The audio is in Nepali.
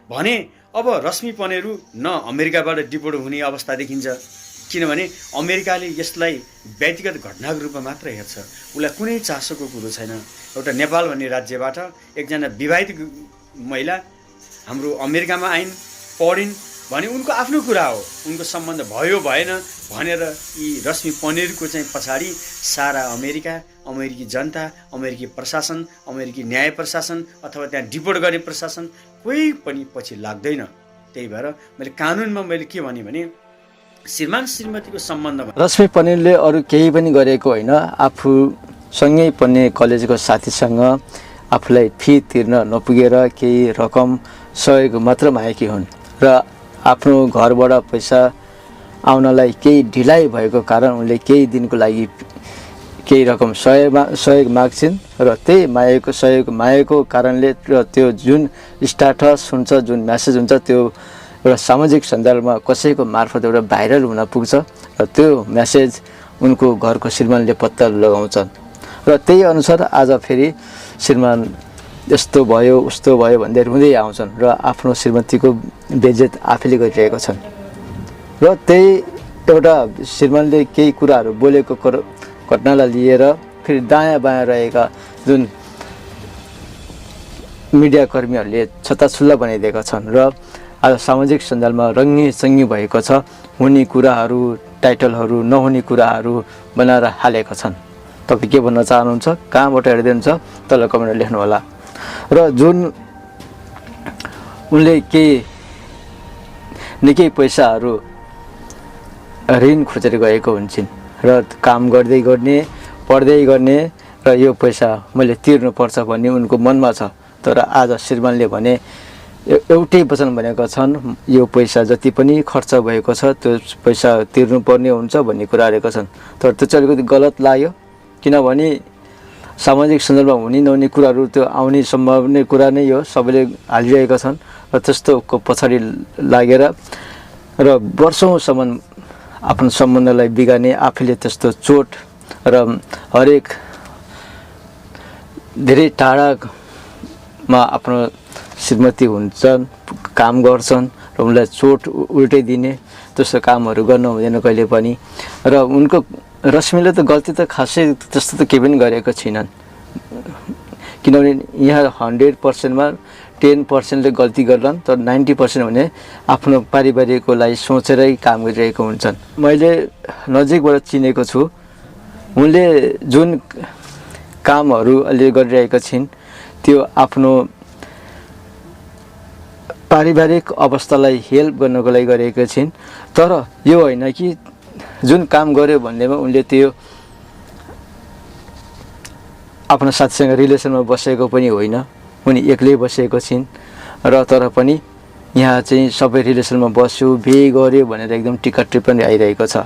भने अब रश्मि पनेरू न अमेरिकाबाट डिपोर्ट हुने अवस्था देखिन्छ, किनभने अमेरिकाले यसलाई व्यक्तिगत घटनाको रूपमा मात्र हेर्छ। उसलाई कुनै चासोको कुरो छैन। एउटा नेपाल भन्ने राज्यबाट एकजना विवाहित महिला हाम्रो अमेरिकामा आइन्, पढिन् भने उनको आफ्नो कुरा हो, उनको सम्बन्ध भयो भएन भनेर यी रश्मि पनेरूको चाहिँ पछाडि सारा अमेरिका, अमेरिकी जनता, अमेरिकी प्रशासन, अमेरिकी न्याय प्रशासन अथवा त्यहाँ डिपोर्ट गर्ने प्रशासन कोही पनि पछि लाग्दैन। त्यही भएर मैले कानुनमा के भने श्रीमान श्रीमतीको सम्बन्धमा रश्मि पनेरूले अरू केही पनि गरेको होइन। आफूसँगै पढ्ने कलेजको साथीसँग आफूलाई फी तिर्न नपुगेर केही रकम सहयोग मात्र मागेकी हुन् र आफ्नो घरबाट पैसा आउनलाई केही ढिलाइ भएको कारण उनले केही दिनको लागि केही रकम सहयोग माग्छिन् र त्यही मागेको सहयोग मागेको कारणले र त्यो जुन स्ट्याटस हुन्छ, जुन मेसेज हुन्छ, त्यो एउटा सामाजिक सञ्जालमा कसैको मार्फत एउटा भाइरल हुन पुग्छ र त्यो मेसेज उनको घरको श्रीमानले पत्ता लगाउँछन् र त्यही अनुसार आज फेरि श्रीमान यस्तो भयो उस्तो भयो भन्दै रुँदै आउँछन् र आफ्नो श्रीमतीको बेइज्जत आफैले गरिरहेका छन्। र त्यही एउटा श्रीमानले केही कुराहरू बोलेको घटनालाई लिएर फेरि दायाँ बायाँ रहेका जुन मिडियाकर्मीहरूले छत्ताछुल्ला बनाइदिएका छन् र आज सामाजिक सञ्जालमा रङ्गी भएको छ। हुने कुराहरू, टाइटलहरू नहुने कुराहरू बनाएर हालेका छन्। तपाईँ के भन्न चाहनुहुन्छ, कहाँबाट हेर्नुहुन्छ तल कमेन्टमा लेख्नुहोला। र जुन उनले केही निकै पैसाहरू ऋण खोजेर गएको हुन्छन् र काम गर्दै गर्ने, पढ्दै गर्ने र यो पैसा मैले तिर्नुपर्छ भन्ने उनको मनमा छ। तर आज श्रीमानले भने एउटै वचन भनेका छन्, यो पैसा जति पनि खर्च भएको छ त्यो पैसा तिर्नुपर्ने हुन्छ भन्ने कुरा गरेका छन्। तर त्यो चाहिँ अलिकति गलत लाग्यो, किनभने सामाजिक सञ्जालमा हुने नहुने कुराहरू त्यो आउने सम्भावना कुरा नै हो, सबैले हालिरहेका छन् र त्यस्तोको पछाडि लागेर र वर्षौँसम्म आफ्नो सम्बन्धलाई बिगार्ने आफैले त्यस्तो चोट र हरेक धेरै टाढामा आफ्नो श्रीमती हुन्छन्, काम गर्छन् र उनलाई चोट उल्टै दिने त्यस्तो कामहरू गर्नु हुँदैन कहिले पनि। र उनको रश्मिले त गल्ती त खासै त्यस्तो त केही पनि गरेको छैनन्, किनभने यहाँ 100%मा 10%ले गल्ती गर्लान्, तर 90% भने आफ्नो पारिवारिकको लागि सोचेरै काम गरिरहेको हुन्छन्। मैले नजिकबाट चिनेको छु, उनले जुन कामहरू अहिले गरिरहेका छिन् त्यो आफ्नो पारिवारिक अवस्थालाई हेल्प गर्नको लागि गरेका छिन्। तर यो होइन कि जुन काम गर्यो भन्नेमा उनले त्यो आफ्नो साथीसँग रिलेसनमा बसेको पनि होइन, उनी एक्लै बसेको छिन् र तर पनि यहाँ चाहिँ सबै रिलेसनमा बस्यो, बिहे गर्यो भनेर एकदम टिका टिप्पणी आइरहेको छ।